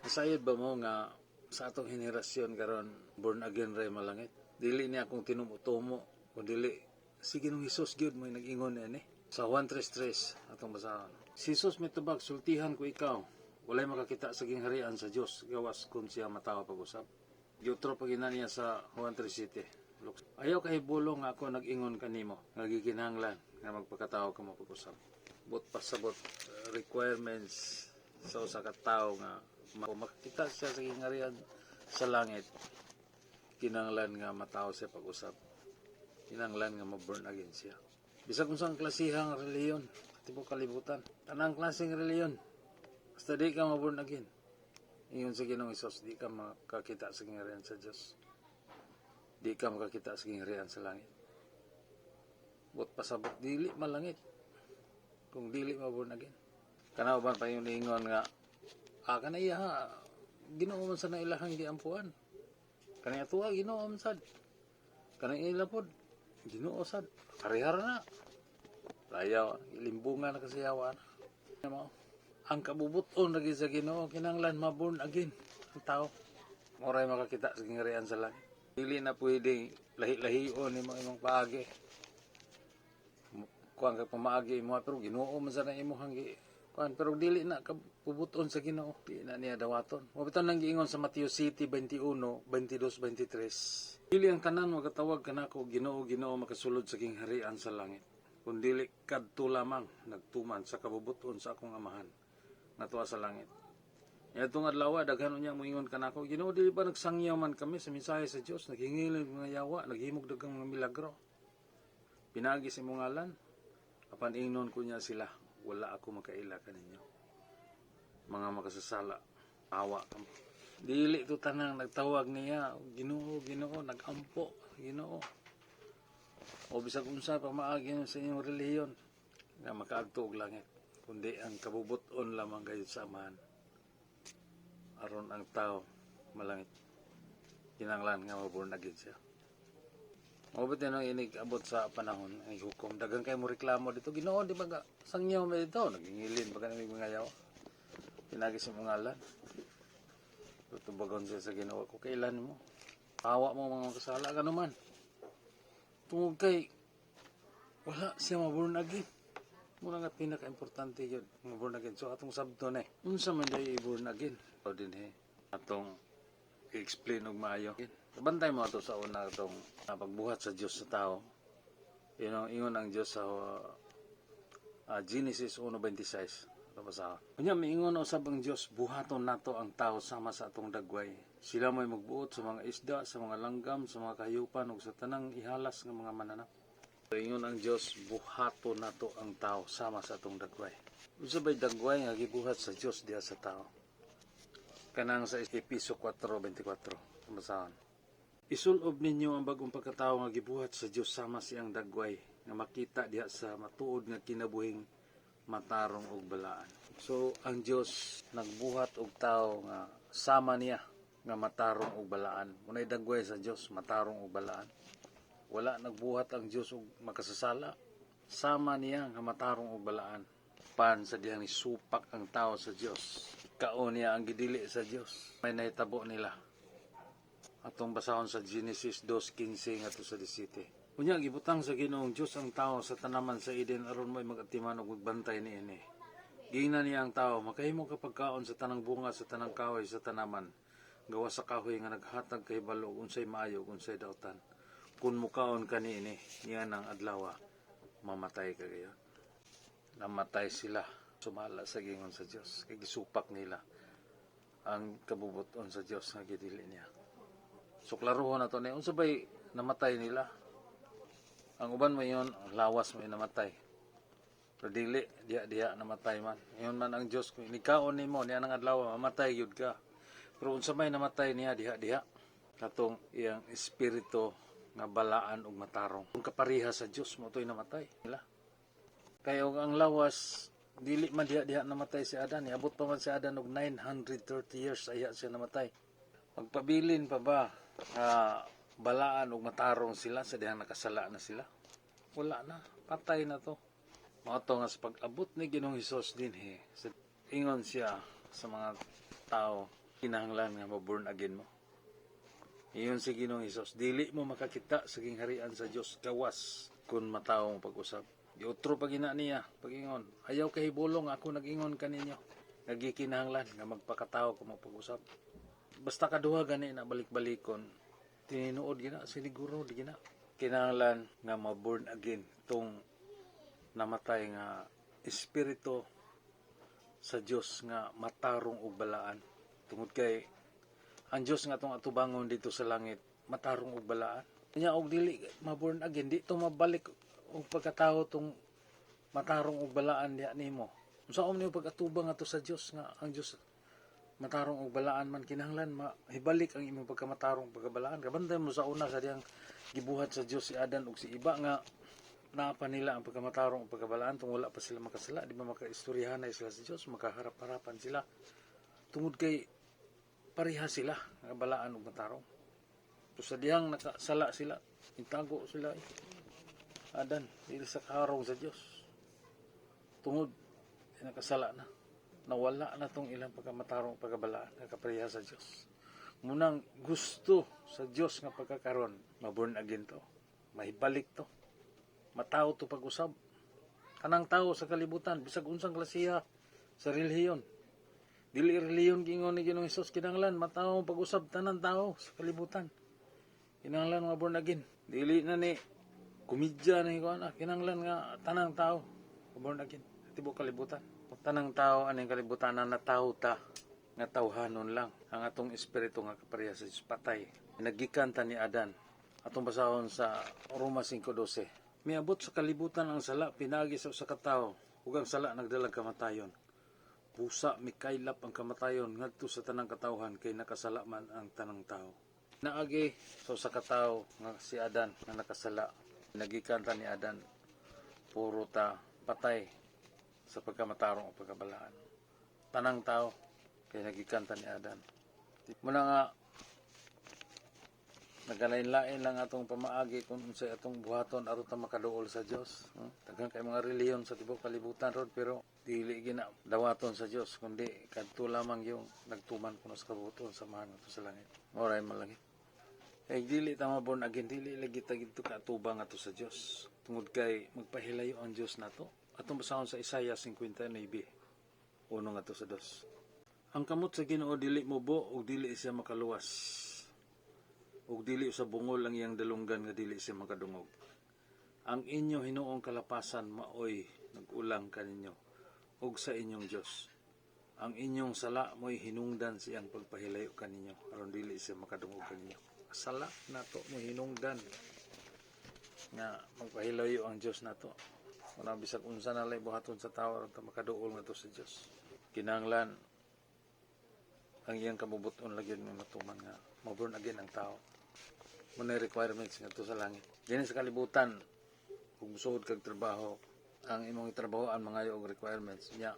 Nasayod ba mo nga sa atong henerasyon karon, born again ray malangit? Dili niya akong tinumo-tumo, kun dili si Ginoong Hesus gyud mo nag-ingon ani. Sa Juan 3:3 atong basahon. Si Jesus mitubag, "Sultihan ko ikaw, walay makakita sa gingharian sa Dios gawas kung siya matawo pag-usab." Giutro pa gina niya sa Juan 3:7. Look, ayaw kahibulong nga ako nag-ingon kanimo nga gikinahanglan nga magpakatawo kamo pag-usab. But pasabot requirements sa usa ka tawo nga makakita siya sa gingharian sa langit, kinahanglan nga matawo siya pag-usab. Kinahanglan nga ma-born again siya. Bisag unsang klasehang relihiyon, tibuok kalibutan, tanang klaseng relihiyon, basta di ka ma-born again, ingon sa Ginoong Hesus, di ka makakita sa gingharian sa Dios. Di ka makakita sa gingharian sa langit. But pasabot, dili malangit kung dili ma-born again. Kana uban pa yung niingon nga kana iya ha, Ginoo man sa na ilahang giampuan. Kani atuwa, Ginoo man sad. Kanang ila pod, Ginoo sad. Parehara na. Layaw, ilimbungan na kasi yawa na. Mao. Ang kabubuton lagi sa Ginoo, kinahanglan ma-born again ang tao. Moray makakita sa gingharian sa langit. Dili na pwede lahi-lahion nimo imong paagi. Kuan ka pamaagi mo, pero Ginoo man sa na imong gi kuan, pero dili na kabubuton sa Ginoo. Di na niya dawaton. Mao bitaw nang giingon sa Mateo 7:21, 22, 23. "Dili ang tanan magatawag kanako 'Ginoo, Ginoo' makasulod sa gingharian sa langit, kundi kadto lamang nagtuman sa kabubuton sa akong Amahan nga tuwa sa langit." Itong adlaw, daghan unya moingon kanako, "Ginoo, dili ba nagsangyaw man kami sa mensahe sa Dios, naghingilin mga yawa, naghimog daghang mga milagro pinaagi sa imong ngalan?" Apan ingnon ko niya sila, "Wala ako makaila kaninyo. Mga makasasala, awa kamo." Dili to tanang nagtawag niya, "Ginoo, Ginoo," nagampo, "Ginoo." O bisag unsa pamaagi sa inyong relihiyon nga makaadto og langit, kundi ang kabubuton lamang gayud sa Amahan. Aron ang tao malangit, kinahanglan nga maborn again siya. Mao ba nang inig abot sa panahon ang hukom, daghan kay mo reklamo dito, "Ginoo, di ba ga sangyaw may dito, nagingilin ba kami mga yawa pinaagi sa imong ngalan?" Tutubagon siya sa Ginoo ko, "Kailan mo? Awa mo, mga makasala ka naman." Tungod kay wala siya maborn again. Muna nga pinaka-importante yun, maborn again. So atong sabto na eh. Unsa man day i-born again? O din eh, atong i-explain og maayo. Bantay mo ato sa una atong pagbuhat sa Dios sa tao. Ingon ang Dios sa Genesis 1:26. Ito basa. Unya miingon usab ang Dios, "Buhaton nato ang tao sama sa atong dagway. Sila may magbuot sa mga isda, sa mga langgam, sa mga kahayupan ug sa tanang ihalas nga mga mananap." So, ingon ang Dios, "Buhaton nato ang tao sama sa atong dagway." Unsa bay dagway nga gibuhat sa Dios diha sa tao? Kanang sa Epeso 4:24. Basahan. Isulob ninyo ang bagong pagkatao nga gibuhat sa Dios sama siyang dagway nga makita diha sa matuod nga kinabuhing matarong ug balaan. So ang Dios nagbuhat og tao nga sama niya nga matarong ug balaan. Munay dagway sa Dios, matarong ug balaan. Wala nagbuhat ang Dios og makasasala. Sama niya nga matarong ug balaan. Pan sa dihang nisupak ang tao sa Dios, kaon niya ang gidili sa Dios, may nahitabo nila. Atong basahon sa Genesis 2:15 ngadto sa 17. Unya gibutang sa Ginoong Dios ang tao sa tanaman sa Eden aron mo'y magatiman ug magbantay niini. Giingnan niya ang tao, "Makahimo ka pagkaon sa tanang bunga sa tanang kahoy sa tanaman, gawas sa kahoy nga naghatag kahibalo ug unsay maayo ug unsay dautan. Kung mukaon ka niini, niya ng adlaw, mamatay ka gayon." Namatay sila. Sumala sa gingon sa Dios. Kay gisupak nila ang kabubuton sa Dios nga gidili niya. So klarohon na to ni unsa bay namatay nila. Ang uban mo yon, ang lawas mo namatay. Pero dili diha diha namatay man. Ingon man ang Dios, kung inikaon nimo niya nang adlaw, mamatay gyud ka. Pero unsa may namatay niya diha diha? Katong iyang espiritu nga balaan ug matarong. Kung kapariha sa Dios mo to'y namatay nila. Kay og ang lawas, dili man diha diha namatay si Adan. Niabot pa man si Adan og 930 years aya siya namatay. Magpabilin pa ba nga balaan ug matarong sila sa dihang nakasala na sila? Wala na, patay na to. Mao to nga sa pag-abot ni Ginoong Hesus dinhi, ingon siya sa mga tao, Kinahanglan nga ma-born again mo. Iyon si Ginoong Hesus, dili mo makakita sa gingharian sa Dios gawas kung matawo mo pag-usab. Giutro pa gina niya pag-ingon, "Ayaw kahibulong ako nag-ingon kaninyo nga gikinahanglan nga magpakatawo kamo pag-usab." Basta kaduha gani na balik-balikon, tinuod gina, siniguro di gina. Kinahanglan nga ma-born again tong namatay nga espiritu sa Dios nga matarong ug balaan. Tungod kay ang Dios nga atong atubangon dito sa langit, matarong ug balaan. Nya og dili ma-born again, di to mabalik og pagkatao tong matarong ug balaan diha nimo. Unsaon nimo pag-atubang ato sa Dios nga ang Dios matarong ug balaan man? Kinahanglan mahibalik ang imong pagkamatarong, pagkabalaan. Kabantay mo sa una sa diyang gibuhat sa Dios si Adan ug si Iba nga naa pa nila ang pagkamatarong ug pagkabalaan tungod wala pa sila makasala, di ba makaistoryahanay sila sa Dios, makaharap-harapan sila tungod kay pareha sila nga balaan ug matarong. So sa dihang nakasala sila, intago sila eh. Adan, dili sa kaharong sa Dios. Tungod nakasala na. Nawala na tong ilang pagkamatarong, pagkabalaan nga kapareha sa Dios. Munang gusto sa Dios nga pagkakaron, maborn again to. Mahibalik to. Matawo to pag-usab. Tanang tao sa kalibutan, bisag unsang klasiha sa relihiyon. Dili relihiyon giingon ni Ginoong Hesus, kinahanglan matawo pag-usab tanan tao sa kalibutan. Kinahanglan mga born again. Dili na ni komedya na ko na, kinahanglan nga tanang tao born again. Tibuok kalibutan. Tanang tao aning kalibutan na natawo ta nga tawhanon lang. Ang atong espiritu nga kapareha sa Diyos patay. Nagikan ta ni Adan. Atong basahon sa Roma 5:12. Miabot sa kalibutan ang sala pinagi sa usa ka tawo ug ang sala nagdalag kamatayon. Busa mikaylap ang kamatayon ngadto sa tanang katawhan kay nakasala man ang tanang tao. Naagi sa usa ka tawo nga si Adan nga nakasala. Nagikan ta ni Adan, puro ta patay sa pagkamatarong o pagkabalaan. Tanang tao kay nagikan ta ni Adan. Muna nga nagkalain-lain lang atong pamaagi kung unsay atong buhaton aron ta makaduol sa Dios. No? Daghan kay mga relihiyon sa tibuok kalibutan ron, pero dili gina dawaton sa Dios kundi kadto lamang yung nagtuman kuno sa kabubut-on sa Amahan ato sa langit. Moray malangit. Eh dili ta maborn again, dili lagi ta gidto kaatubang ato sa Dios. Tungod kay magpahilayo ang Dios nato. Atong basahon sa Isaiah 59, 1 ngadto sa 2. Ang kamot sa Ginoo dili mubo ug dili siya makaluwas. Ug dili sa bungol ang iyang dalunggan nga dili siya makadungog. Ang inyo hinuong kalapasan maoy nag-ulang kaninyo ug sa inyong Dios. Ang inyong sala mo'y hinungdan sa iyang pagpahilayo kaninyo aron dili siya makadungog kaninyo. Sala nato mo hinungdan nga magpahilayo ang Dios nato. Wala bisag unsa na lay buhaton sa tao aron ta makaduol ngadto sa Dios. Kinahanglan ang iyang kabubuton lagi nga matuman nga maborn again ang tao. Muna requirements ngadto sa langit. Dinhi sa kalibutan, kung musuod kag trabaho, ang imong trabahoan mangayo og requirements nya.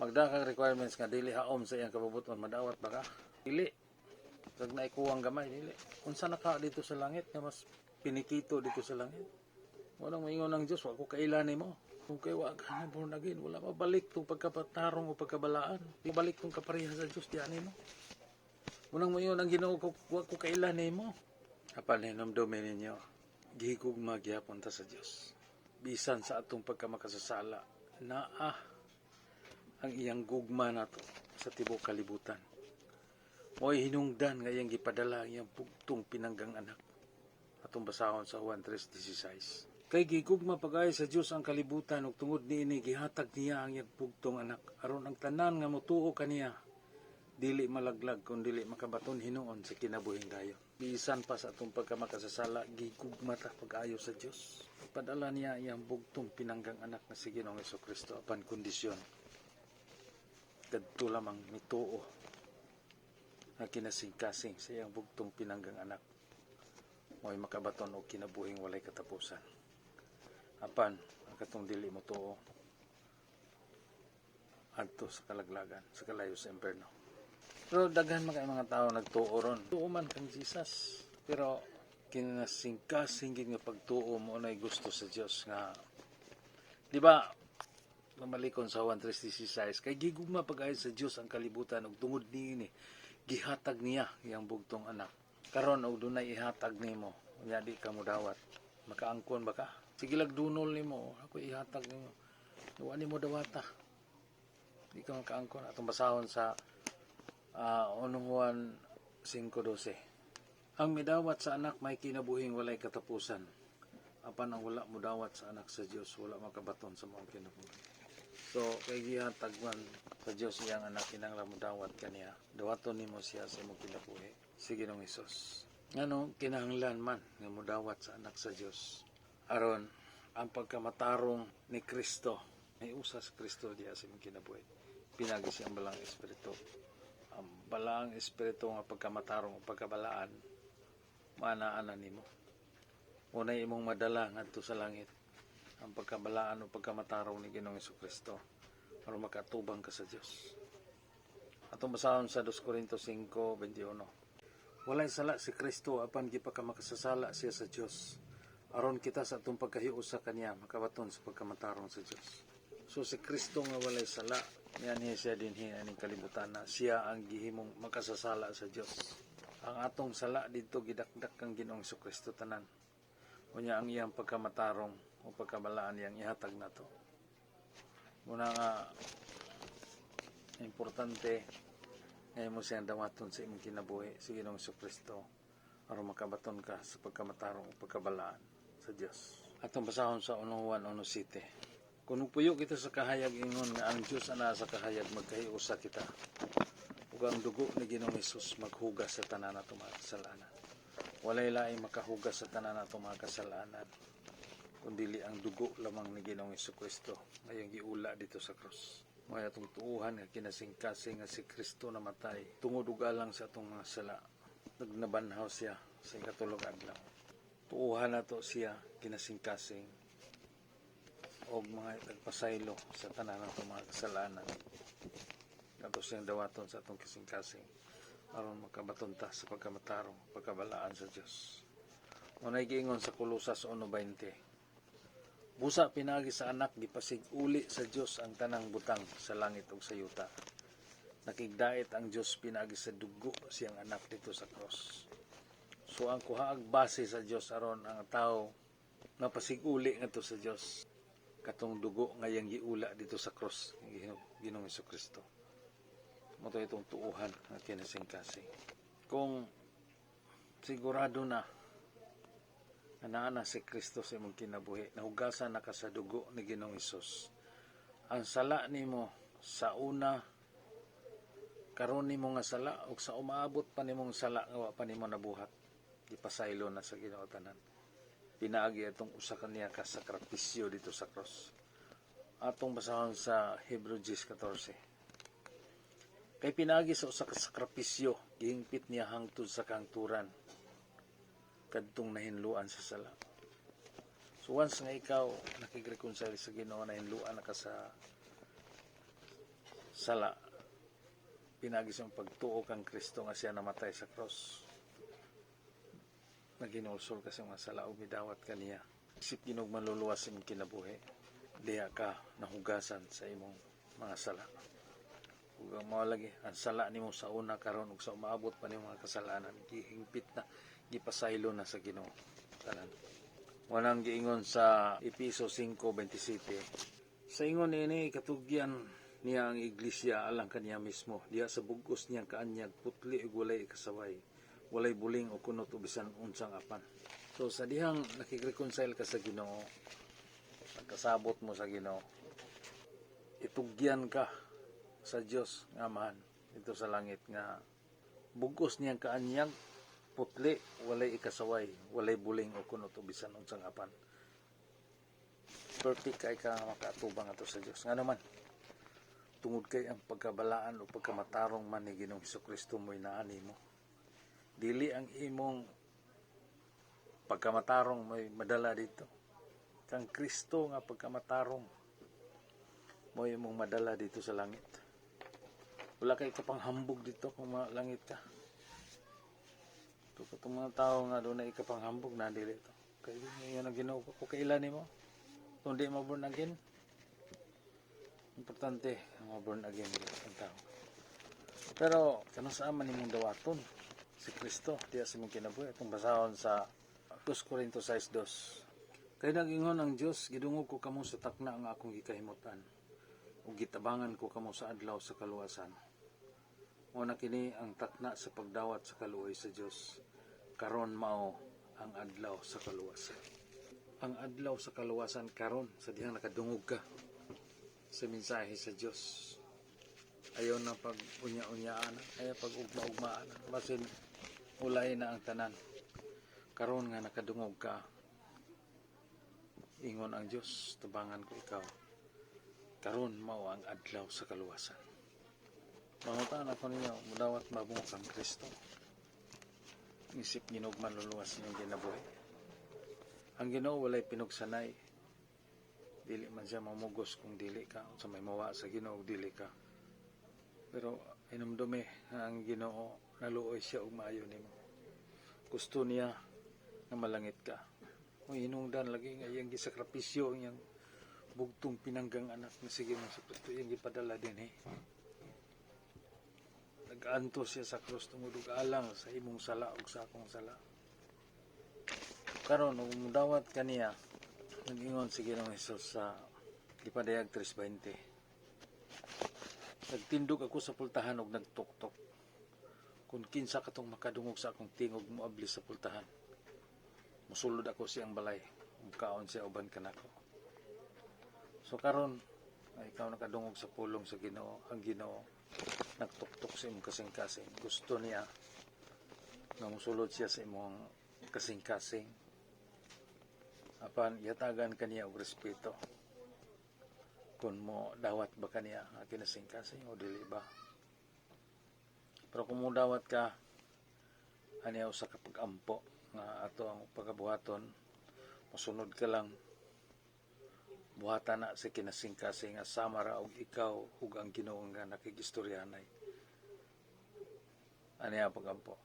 Magda kag requirements nga dili haom sa iyang kabubuton, madawat ba ka? Dili. Kag naikuwang gamay, dili. Unsa na ka dito sa langit nga mas pinikito dito sa langit? Walang maingon ng Diyos, wa ko kaila nimo. Kung kay wa ka na born again, wala mabalik tong pagkapatarong o pagkabalaan. Mabalik tong kapareha sa Diyos diyan nimo. Unang moingon ang Ginoo ko, wa ko kaila nimo. Apan hinumdumi ninyo, gihigugma gihapon ta sa Dios. Bisan sa atong pagkamakasasala, naa ang iyang gugma nato sa tibuok kalibutan. Mo'y hinungdan nga iyang gipadala ang iyang bugtong pinanggang anak. Atong basahon sa Juan 3:16. Kay gigugma pag-ayo sa Dios ang kalibutan ug tungod niini gihatag niya ang iyang bugtong anak aron ang tanan nga motuo kaniya dili malaglag kun dili makabaton hinuon sa kinabuhing dayon. Bisan pa sa atong pagkamakasasala, gigugma ta pag-ayo sa Dios. Padala niya iyang bugtong pinanggang anak na si Ginoong Kristo apan kondisyon. Kadto lamang mituo nga kinasingkasing sa iyang bugtong pinanggang anak mo'y makabaton og kinabuhing walay katapusan. Apan ang katong dili motuo, adto sa kalaglagan, sa kalayo, sa impierno. Pero daghan man kay mga tao nagtuo ron. Tuo man kang Jesus. Pero kinasingkasing gid nga pagtuo mo na gusto sa Dios nga di ba. Mamalikon sa Juan 3:16, kay gigugma pag-ayo sa Dios ang kalibutan ug tungod niini gihatag niya iyang bugtong anak. Karon, og dunay ihatag nimo, unya di ka modawat, makaangkon ba ka? Sige lag dunol nimo, ako ihatag nimo, wa nimo dawata, di ka makaangkon. Atong basahon sa 1 Juan 5:12: "Ang midawat sa anak may kinabuhing walay katapusan, apan ang wala modawat sa anak sa Dios wala makabaton sa maong kinabuhi." So, kay gihatag man sa Dios iyang anak, kinahanglan modawat kaniya. Dawaton nimo siya sa imong kinabuhi. Si Ginoong Hesus. Ngano kinahanglan man nga modawat sa anak sa Dios? Aron ang pagkamatarong ni Kristo, may usas Kristo diya sa imong kinabuhi. Pinaagi sa iyang Balaang Espiritu. Ang Balaang Espiritu nga pagkamatarong o pagkabalaan, maanaa nimo. Unay imong madala ngadto sa langit ang pagkabalaan o pagkamatarong ni Ginoong Kristo para makatubang ka sa Dios. Atong basahon sa 2 Corinto 5:21. Walay sala si Kristo, apan gipakamakasasala siya sa Dios aron kita sa atong pagkahiusa sa kaniya makabaton sa pagkamatarong sa Dios. So si Kristo nga walay sala, nianhi siya dinhi aning kalibutan na siya ang gihimong makasasala sa Dios. Ang atong sala didto gidakdak kang Ginoong Kristo tanan. Unya ang iyang pagkamatarong o pagkabalaan iyang ihatag nato. Muna nga importante ngayon mo siyang dawaton sa imong kinabuhi, si Ginoong Kristo, aron makabaton ka sa pagkamatarong o pagkabalaan sa Dios. Atong basahon sa 1 Juan 1:7. Kung puyo kita sa kahayag, ingon nga ang Dios anaa sa kahayag, magkahiusa kita. Ug ang dugo ni Ginoong Hesus maghugas sa tanan nato mga kasalanan. Walay laing makahugas sa tanan nato mga kasalanan kundi ang dugo lamang ni Ginoong Kristo ngayong giula didto sa krus. Mao atong tuuhan nga kinasingkasing nga si Kristo namatay tungod ug alang sa atong mga sala. Nagnabanhaw siya sa ikatulong adlaw. Tuuhan nato siya kinasingkasing og mga tagpasaylo sa tanan ng mga kasalanan. Ato siyang dawaton sa atong kasing-kasing aron makabaton ta sa pagkamatarong, pagkabalaan sa Dios. Unay giingon sa Kolosas 1:20. Busa pinaagi sa anak gipasig-uli sa Dios ang tanang butang sa langit ug sa yuta. Nakigdait ang Dios pinaagi sa dugo siyang anak didto sa cross. So ang kuhaag base sa Dios aron ang tao mapasig-uli ngadto sa Dios, katong dugo nga iyang giula didto sa cross Ginoong Kristo. Mao to itong tuuhan nga kinasingkasing. Kung sigurado na nga naa na si Kristo sa imong kinabuhi, nahugasan na ka sa dugo ni Ginoong Hesus. Ang sala nimo sa una, karon nimo nga sala ug sa umaabot pa nimong sala nga wa pa nimo nabuhat, gipasaylo na sa Ginoo tanan. Pinaagi atong usa kaniya ka sakripisyo didto sa cross. Atong basahon sa Hebreo 10:14. Kay pinaagi sa usa ka sakripisyo, gihingpit niya hangtod sa kahangturan kadtong nahinluan sa sala. So once nga ikaw nakig-reconcile sa Ginoo, nahinluan na ka sa sala, pinaagi sa imong pagtuo kang Kristo nga siya namatay sa cross, naginulsol ka sa mga sala ug midawat kaniya. Isip Ginoong manluluwas sa imong kinabuhi, diha ka nahugasan sa imong mga sala. Ug ang mao lagi, ang sala nimo sa una, karon ug sa umaabot pa nimo mga kasalanan, gihingpit na, gipasaylo na sa Ginoo tanan. Walang giingon sa Epeso 5:27. Sa ingon niini, katugyan niya ang iglesia alang kaniya mismo diha sa bugos niyang kaanyag, putli ug walay ikasaway, walay buling o kunot o bisan unsang apan. So sa dihang nakig-reconcile ka sa Ginoo, nagkasabot mo sa Ginoo, itugyan ka sa Dios nga Amahan didto sa langit nga bugos niyang kaanyag, putli, walay ikasaway, walay buling o kunot o bisan unsang apan. Perfect kay ka nga makaatubang ato sa Dios. Ngano man? Tungod kay ang pagkabalaan o pagkamatarong man ni Ginoong Kristo mo'y naa nimo. Dili ang imong pagkamatarong mo'y madala didto. Kang Kristo nga pagkamatarong mo'y imong madala didto sa langit. Wala kay kapanghambog didto kung malangit ka. Ito katong mga tao nga doon na ikapanghambog na dili ito. Kay yun ang Ginoo ko kailan nimo. Kung di mo born again. Importante ang mga born again ang tao. Pero kanus-a man nimong dawaton si Kristo diya sa imong kinabuhi? Atong basahon sa 2 Corinto 6:2. Kay nag-ingon ang Dios, "Gidungog ko kamo sa takna nga akong gikahimutan ug gitabangan ko kamo sa adlaw sa kaluwasan." Mao na kini ang takna sa pagdawat sa kaluoy sa Dios. Karon mao ang adlaw sa kaluwasan. Ang adlaw sa kaluwasan karon, sa dihang nakadungog ka sa mensahe sa Dios. Ayaw na pag unya-unyaan, ayaw pag ugma-ugmaan, basin ulay na ang tanan. Karon nga nakadungog ka, ingon ang Dios, "Tabangan ko ikaw. Karon mao ang adlaw sa kaluwasan." Mangutan ako ninyo, mudawat ba mo kang Kristo? Isip Ginoong manluluwas inyong kinabuhi. Ang Ginoo walay pinugsanay. Dili man siya mamugos kung dili ka. Sa may mawa sa Ginoo, dili ka. Pero hinumdumi nga ang Ginoo, naluoy siya og maayo nimo. Gusto niya nga malangit ka. O hinungdan lagi nga iyang gisakripisyo ang iyang bugtong pinanggang anak na si Ginoong Kristo, iyang gipadala dinhi. Nag-antos siya sa krus tungod ug alang sa imong sala ug sa akong sala. Karon, ug mudawat kaniya, nag-ingon si Ginoong Hesus sa Gipadayag 3:20, "Nagtindog ako sa pultahan ug nagtuktok. Kung kinsa katong makadungog sa akong tingog, moabli sa pultahan. Musulod ako siyang balay, ug kaon siya uban kanako." So karon ay ikaw nakadungog sa pulong sa Ginoo, ang Ginoo nagtuktok sa imong kasing-kasing. Gusto niya nga musulod siya sa imong kasing-kasing. Apan yatagan kaniya og respeto. Kung mo dawat ba kaniya nga kinasing-kasing o dili ba. Pero kung mo dawat ka, aniya usa ka pag-ampo nga ato ang pagabuhaton, mosunod ka lang, buhatan na sa kinasing-kasing nga sama ra og ikaw ug ang Ginoo nga nakigistoryanay. Aniya pag-ampo.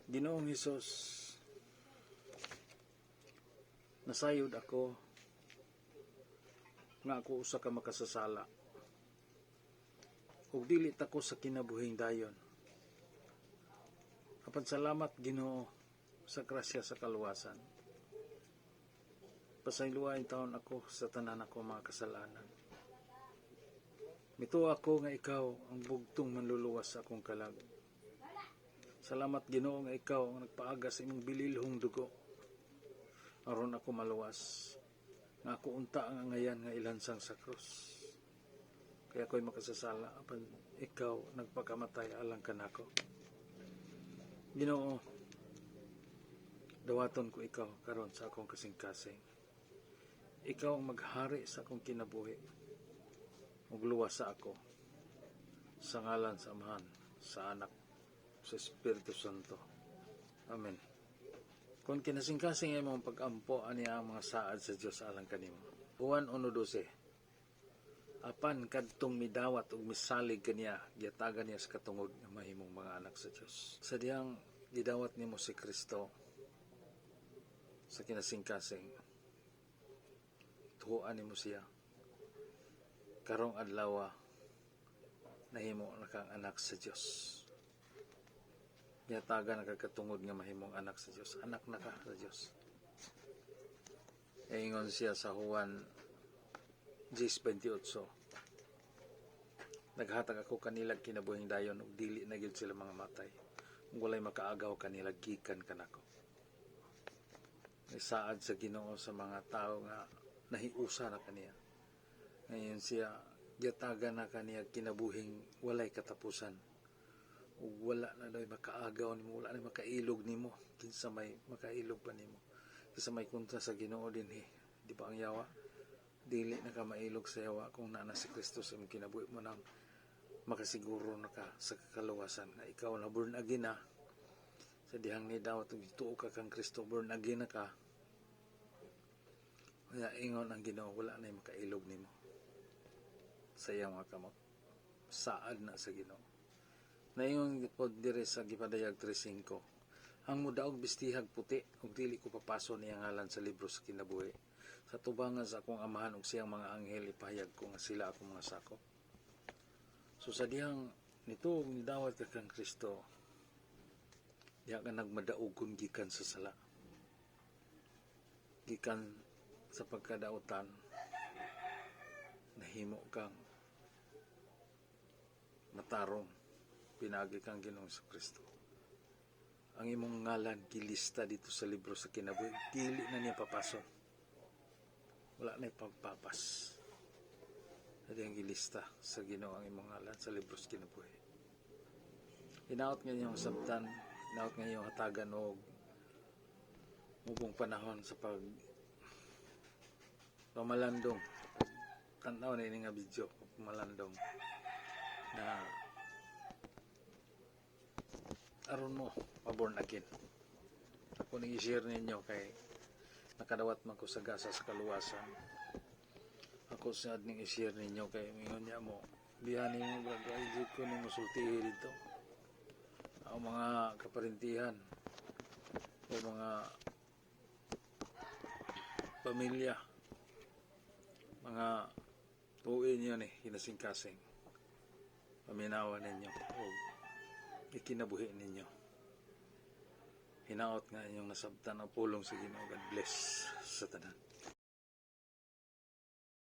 Ginoong Hesus, nasayod ako nga ako usa ka makasasala ug dili ta ko sa kinabuhing dayon. Apan salamat, Ginoo, sa grasya sa kaluwasan. Pasayloa taon ako sa tanan ako mga kasalanan. Mituo ako nga ikaw ang bugtong manluluwas sa akong kalag. Salamat, Ginoo, nga ikaw ang nagpaaga sa imong bililhong dugo aron ako maluwas. Nga ako unta ang angayan nga ilansang sa krus. Kaya ako'y makasasala, apan ikaw nagpakamatay alang kanako. Ginoo, dawaton ko ikaw karon sa akong kasing-kasing. Ikaw ang maghari sa akong kinabuhi. Ug luwas sa ako. Sa ngalan sa Amahan, sa Anak, sa Espiritu Santo. Amen. Kung kinasing-kasing imong pag-ampo, ani ang mga saad sa Dios alang kanimo. Juan 1:12. Apan kadtong midawat ug misalig kaniya, gihatagan niya sa katungod nga mahimong mga anak sa Dios. Sa dihang gidawat nimo si Kristo sa kinasing-kasing, tuoan nimo siya. Karong adlaw, nahimo na kang anak sa Dios. Gihatagan na kag katungod nga mahimong anak sa Dios. Anak na ka sa Dios. Ingon siya sa Juan 10:28, "Naghatag ako kanila kinabuhing dayon ug dili na gyud sila mga matay. Ug walay makaagaw kanila gikan kanako." Saad sa Ginoo sa mga tao nga nahiusa na kaniya. Ngayon siya, gihatagan na kaniya kinabuhing walay katapusan. Ug wala na daw makaagaw nimo, wala na makailog nimo. Kinsa may makailog pa nimo? Kinsa may kontra sa Ginoo dinhi? Di ba ang yawa? Dili na ka mailog sa yawa kung naa na si Kristo sa imong kinabuhi mo, nang makasiguro na ka sa kakaluwasan na ikaw na born again na. Sa dihang ni dawat ug tuo ka kang Kristo, born again na ka. Kaya ingon ang Ginoo, wala na makailog nimo sa iyang mga kamot. Saad na sa Ginoo. Naingon pod diri sa Gipadayag 3:5, "Ang mudaog, bistihag puti, ug dili ko papaso niya ngalan sa libro sa kinabuhi." Sa tubangan sa akong Amahan ug siyang mga anghel, ipahayag ko nga sila akong mga sakop. So sa dihang nito nidawat ka kang Kristo, diha ka nagmadaugon gikan sa sala. Gikan sa pagkadautan, nahimo kang matarong pinaagi kang Ginoong Kristo. Ang imong ngalan gilista dito sa libro sa kinabuhi, dili na niya papason. Wala na pagpapas. Dili ang gilista sa Ginoo ang imong ngalan sa libro sa kinabuhi. Hinaot nga inyong sabtan, hinaot nga inyong hatagan og mubong panahon sa pag pamalandong. Tanaw na ini nga video, pamalandong na aron mo pa-born again. Ako ning i-share ninyo kay nakadawat man ko sa gasa sa kaluwasan. Ako sad ning i-share ninyo kay mingon niya mo, biyani mo, brad, ay jud ko nimo sultihi dito. Ang mga kaparintihan o mga pamilya, mga tuwi niyo ni kinasingkasing, paminawan ninyo o ikinabuhi ninyo. Hinaot nga inyong nasabtan ang pulong sa Ginoo. God bless sa tanan.